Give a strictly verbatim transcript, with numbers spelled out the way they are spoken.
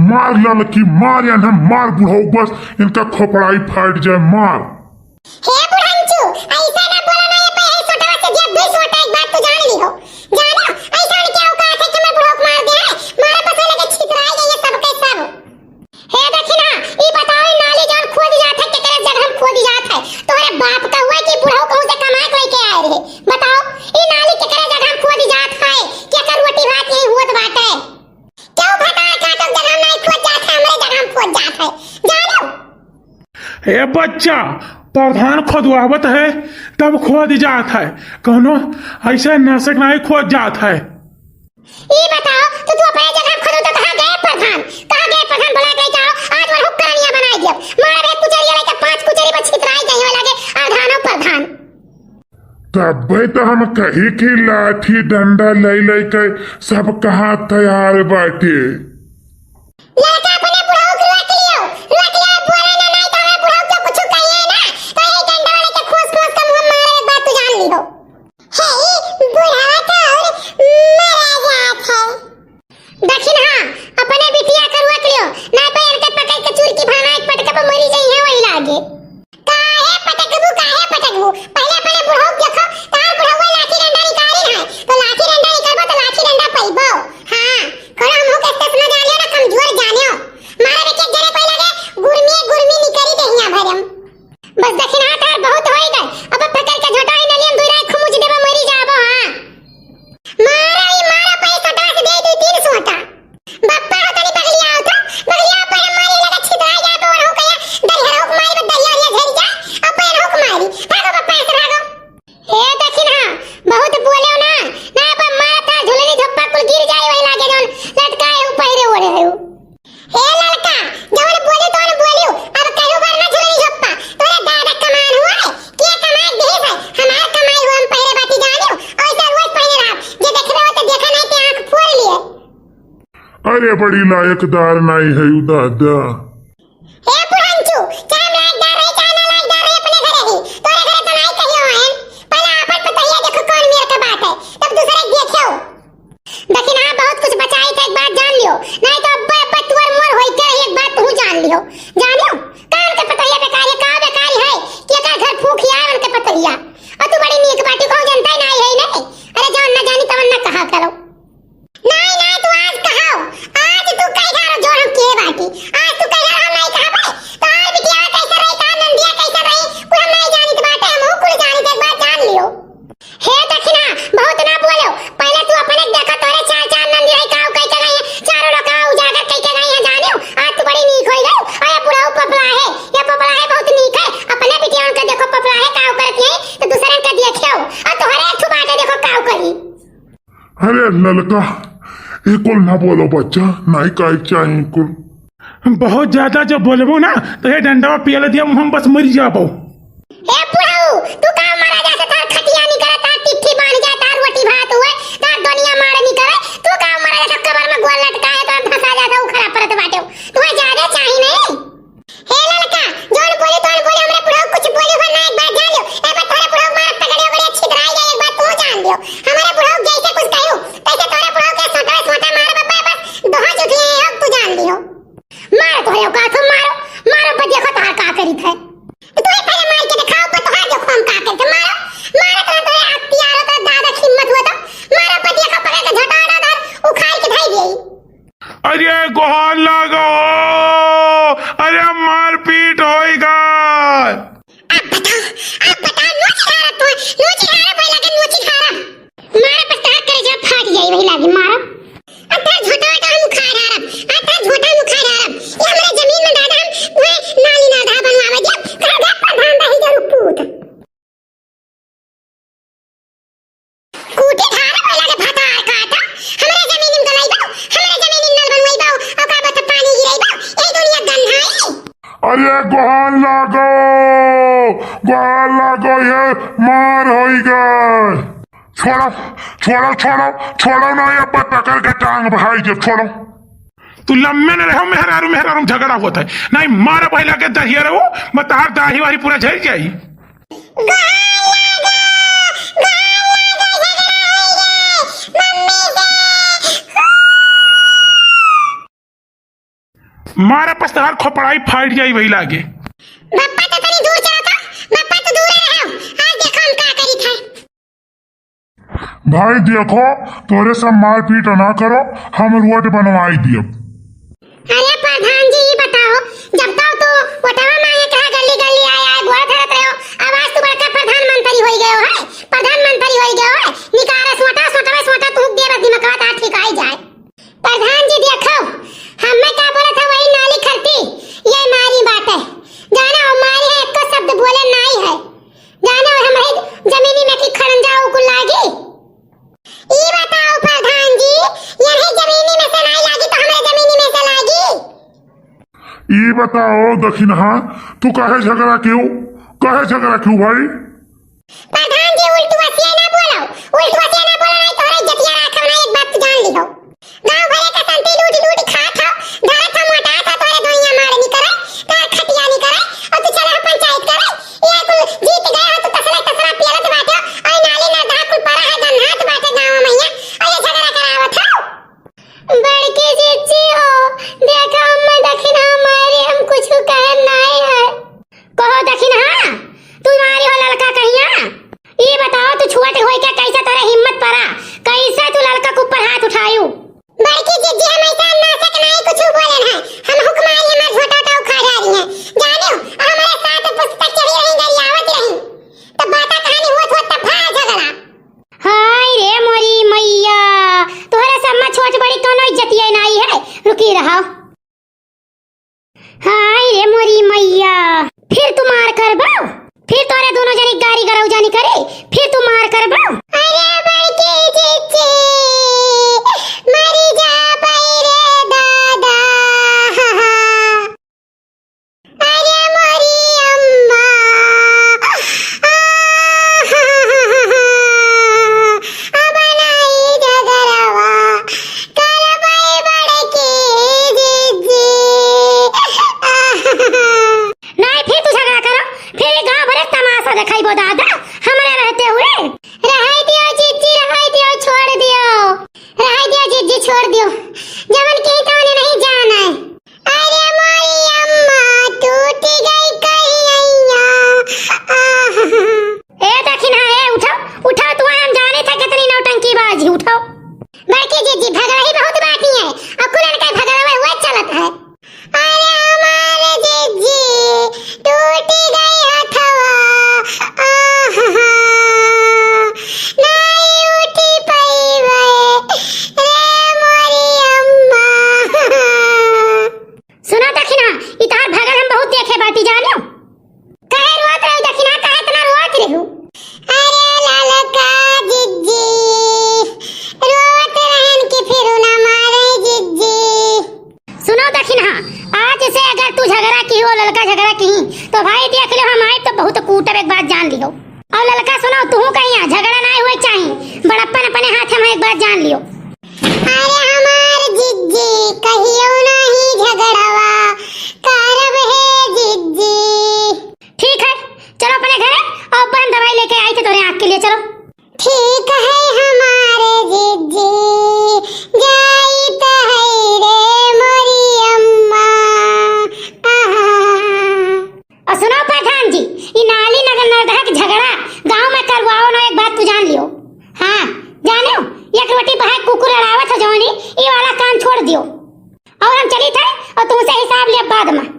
मार ललकी, मार, इन्हें मार बुढ़ऊ, बस इनका खोपड़ाई फाट जाए, मार। हे बुढ़ंचू, ऐसा ना बोला ना, ये पे है सोटवा से दिया दुई सोटा, एक बात तू जान ली हो। जानो, ऐसा क्या औकात है कि मैं बुढ़ऊ को मार दे है? मारा पता लगे छितराई गई है सबके सब। हे दखिना, ई बताओ, ई नाली जौन खोद जात है, केकरे जगह में खोद जात है? तोहरे बाप का हुआ कि बुढ़ऊ कहूँ से कमा के लेके आए रहे? बताओ, ई नाली केकरे जगह में खोद जात है? केकर रोटी भात यही होत बाटे? क्यों भतार काटल जगह में नहीं खोद जात है, हमरे जगह में खोद जात है? जानो। ए बच्चा, प्रधान खोदवावत है, तब खोद जात है। कौनो ऐसे नसक नहीं खोद जात है। ई बताओ, तो तू अपने जगह खोदो तो कहाँ गए प्रधान? कहाँ गए प्रधान? बुला के लेके आओ, आज वनहु करनिया बनाई दियो। मार बे कुचरिया लेके पाँच कुचरी पर छितराई गई हो लगे, प्रधानो प्रधान। तब्बे तो हम कही कि लाठी डंडा ले लेके सब कहाँ तैयार बाटे। लड़का अपने बुढ़ऊ के रोक लियो, रोक लियो, बोले ना, नहीं तो हमें बुढ़ऊ के कुछ कहिए ना, तो ये डंडा लेके खोस खोस के मुंह मारे, एक बात तू जान ली हो। हे, बुढ़वा तो और मरा जात है। दखिन हाँ, अपने बिटिया के रोक लियो, ना तो इनके पकड़ के चुरकी भाना एक पटक पर मरी जाई है वही लागे। काहे पटकबू, काहे पटकबू? पहले अपने बुढ़ऊ के देखो, तार बुढ़ऊ लाठी डंडा निकाली है, तो लाठी डंडा निकालबो तो लाठी डंडा पइबो। हाँ, करो हमहू के स्टेशन जानियो ना, कमजोर जानियो। मारे में के जने कोई लगे, गुरमी गुरमी निकरी देहिया भरम। बस दखिन हाँ, तार बहुत होई गए। अब पकड़ के झोटा ही नलियन दुई राय खुमुच देबो, मरी जाबो, हाँ। मारा ई मारा, पैसा डांस दे दी तीन सोटा। बप्पा हो तनी बगलिया आओ तो, बगलिया पर मारी लगा छितरा जाए, तो वरहु कया दरिहरहु मारी, बस दरिया रिया झरी जाए, अब बहन हो मारी। भागो बप्पा, ऐसे भागो। हे दखिन हाँ, बहुत बोले हो ना, ना अब मारा था झुलनी झप्पा कुल गिर जाए, वही लागे जौन लटकाए हो, पहिरे ओढ़े हो। हे ललका, जवन बोली तवन बोलियो, अब कहियो बार ना झुलनी झप्पा, तोरे दादा कमान हुआ है, के कमाई देहे भाई, हमार कमाई हुआ हम पहिरे बाटी जानियो, ऐसा रोज पहिरे रहा, जे देखबे हो तो देखा नहीं ते आँख फोड़ लिए। अरे बड़ी लायकदार नाई है उ दादा। हे पुरंचू, चाहे हम लायकदार रही, चाहे ना लायकदार रही, अपने घरे ही, तोरे घरे तो नाई कहियो है, पहले आपन पतैया देखो कौन मेर का बात है, तब दूसरे के देखियो। दखिन हाँ, बहुत कुछ बचाई थे, एक बात जान लियो, नहीं तो अब्बे अब्बे तुअर मुअर होई के रही, एक बात तू जान लियो, जानियो। कान के पतरिया बेकारी, का बेकारी है कि एकर घर फूंक आए उनके पतरिया। और तू बड़ी नीक बाटी, कहूँ जनता ही नहीं है, नहीं। अरे जौन न जानी तवन न कहा करो। नहीं, नहीं, तू आज कहो, आज तू कह रहा जो हम के बाटी, आज तू कह रहा हम नहीं कहा भाई, तो और बिटिया कैसे रही, का नंदिया कैसे रही, कुल हम नहीं जानित बाटे, हम कुल जानित, एक बात जान लियो। हे दखिना, बहुत ना बोलो। पहले तू अपने देखा, तोरे चार चार नंदी रही, काऊ कह के गई है, चारों लोग काऊ उजागर कह के गई है, जानियो। आज तू बड़ी नीक होई गई। अरे बुढ़ऊ पपला है, ये पपला है, बहुत नीक है। अपने बिटिया के देखो, पपला है, काऊ करत है, तो दूसरे के देखियो। और तोहरे एक ठो बाटे, देखो काऊ करी। अरे ललका, ये कुल ना बोलो बच्चा, नहीं कहे के चाहिए कुल। बहुत ज्यादा जब बोलबो ना, तो ये डंडवा पियल दिया, हम बस मर जाबो। ए बुढ़ऊ, तू का मारा जाता, तार खटिया नहीं करे, तार टिट्ठी बांध जाए, तार रोटी भात हुए, तार दुनिया मारे नहीं करे, तू का मारा जाता, कबर में गोल लटकाए, तार धंसा जाता, उखड़ा परत बाटे। तुम्हें ज्यादा चाहिए नहीं। हे ललका, जौन बोले तौन बोले, हमरे बुढ़ऊ कुछ बोले हो ना, एक बात जान लियो। एक बार तोरे बुढ़ऊ मारब त गड़िया गड़िया छितराई जाए, एक बात तू जान लियो। हमरे बुढ़ऊ जैसे कुछ कहू, तैसे तोरे बुढ़ऊ के सोटा सोटा मारब, बस दोहा जुटिए हो, तू जान लियो। मारो तोरे औकात हो, मारो, मारो, पर देखो तोहार का करी थे। तू ही पहले मार के दिखाओ, पर तोहार देखो हम का करी थे, मारो, मारो तो तोरे अख्तियार हो, तो दादा हिम्मत हुआ तो, मारो, पर देखो पकड़ के झटा उड़ा दार, उखाड़ के धई देई। अरे गोहार लागो, अरे मारपीट होई गए। अब बताओ, अब बताओ, नोची धारा तू, नोची धारा बोला के नोची धारा। मारा पछता करे जब फाट जाई वही लागी मारा। अब तार झोटा वोटा हम उखाड़ हारब, अब तार झोटा हम उखाड़ हारब। ये हमारे जमीन में दादा हम वह नाली नाधा बनवावे दिया, घर घर प्रधान रही जरूर पूत। कूटी धारा बोला के भतार काटा, हमरे जमीन में गलाई बाऊ, हमरे जमीन में नल बनवाई बाऊ, और का बता पानी गिराई बाऊ, ये दुनिया गंधाई। अरे गोहार लागो, गोहार लागो, ये मार होई गए। छोड़ो, छोड़ो, छोड़ो, छोड़ो ना, ये पकड़ के टांग भाई जब छोड़ो। तू लम्बे न रहो, मेहरारू, मेहरारू में झगड़ा होत है। नहीं मारा पहला के दहिया रहो, बतार दाही वाही पूरा झड़ जाई। गोहार लागो, गोहार लागो, झगड़ा होई रे, मम्मी से। मारा पस तहार खोपड़ाई फाट जाई वही लागे। बप्पा तो तनी दूर चला था, बप्पा तो दूर रहो, आज देखो हम का करी था। भाई देखो, तोरे सब मारपीट ना करो, हम रोड बनवाई दियब। अरे प्रधान जी, ई बताओ, जब तक तू वोटवा मांगे कहा गली गली आए आए गोड़ धरत रहो, अब आज तू बड़का प्रधानमंत्री होई गयो है, प्रधानमंत्री होई गयो है, निकारा सोटा, सोटवे सोटा तू दे बस दिमकवा ता ठीक आई जाए। प्रधान जी देखो, हमें का बोलत है वही नाली खरती, ये मारी बात है, जाना हो मारी है, एको शब्द बोले नाई है, जाना हो हमारे जमीनी में की खड़ंजा उकुल लागी। ई बताओ प्रधान जी, यही जमीनी में से नाई लागी तो हमरे जमीनी में से लागी? ई बताओ दखिनहा, तू काहे झगड़ा क्यों, काहे झगड़ा क्यों भाई? प्रधान जी उल्टू असिया ना बोलो, उल्टू असिया ना बोलो, नहीं तोहरे इज्जतिया राखब ना, एक बात तू जान लिहो। गाँव भरे का संती लूट लूट खात हो, धरत हो मोटात हो, तोहरे दोइया मार निकरे, तोहरे खटिया निकरे, और तू चला हो पंचायत करे, ये कुल जीत गए हो, तू तसला तसला पियलत बाटे, और नाली ना धा कुल परा है, गन्हात बाटे गाँव मैया, और ये झगड़ा करावत हो। बड़की जिज्जी हो, देखा अम्मा दखिनहा मारे, हम कुछ कहन नाई है। कहो दखिनहा, तू मारी हो ललका कहिया? ई बताओ, तू छोट होई के कैसे तोरे हिम्मत परा, कैसे तू ललका के ऊपर हाथ उठायू? बड़की जिज्जी, हम ऐसा नासक नाई कुछ बोले ना, हम हुक्म आई हमार झोटा उठा उखाड़ रही है, जाने हो, हमारे साथ पुस्तक चढ़ी रही, गरियावत रही, तब बाता कहानी होत होत तब भा झगड़ा। हाय रे मोरी मैया, तोहरे सब में छोट बड़ी कौनो इज्जतिये नाई है। रुकी रहो। हाय रे मोरी मैया, फिर तू मार करबो? फिर तोरे दोनों जनी गारी गरौजानी करे, फिर तू मार करबो? अरे बड़की जीजी, मरी जा रे दादा। अरे मोरी अम्मा, आहा, अब नाई झगड़वा करबै बड़की जीजी। नाई, फिर तू झगड़ा करो, फिर ये गाँव भरे तमाशा देखाइबो दादा, हमरे रहते हुए। रहै दियो जीजी, रहै दियो, छोड़ दियो, रहै दियो जीजी, छोड़ दियो, जवन की तवने नहीं जाना है। अरे मोरी अम्मा, टूट गई कहिया। आहा। ए दखिनहा, ए उठाओ, उठाओ, तू हम जाने था कितनी नौटंकीबाजी, उठाओ। बड़की जीजी, भगवा ही बहुत बाकी है, और कुलन का भगवा हुआ चलत है। अरे हमारे जीजी, टूट गई हथवा। आहा। नाई उठी पइबे रे मोरी अम्मा। सुना दखिनहा, ई तहार भगल हम बहुत देखे बाटी जानो। काहे रोत रहू दखिनहा, काहे इतना रोत रहू? अरे ललका जिज्जी, रोत रहन कि फिर ना मारे जिज्जी। सुनो दखिनहा, आज से अगर तू झगड़ा किहो, ललका झगड़ा किही, तो भाई देख लो, हम आइब तो बहुत कूटब, एक बात जान लिहो। और ललका सुनो, तू कहिया झगड़ा नाई हुए चाही, बड़प्पन अपने हाथ में, एक बात जान लियो। अरे हमार जिज्जी, कहियो नाई झगड़वा करब हे जिज्जी। ठीक है, चलो अपने घरे, और अपन दवाई लेके आई थे तोरे आँख के लिए, चलो। ठीक है हमारे जिज्जी, जाइत है रे मोरी अम्मा। आहा। और सुनो प्रधान जी, ई नाली नगर नर्दहा के झगड़ा गाँव में करवाओ ना, एक बात तू जान लियो। हाँ, जाने हो, एक रोटी बहाए कुकुर लड़ावत हो जौनी, ई वाला काम छोड़ दियो। और हम चली थे और तुमसे हिसाब लिया बाद में।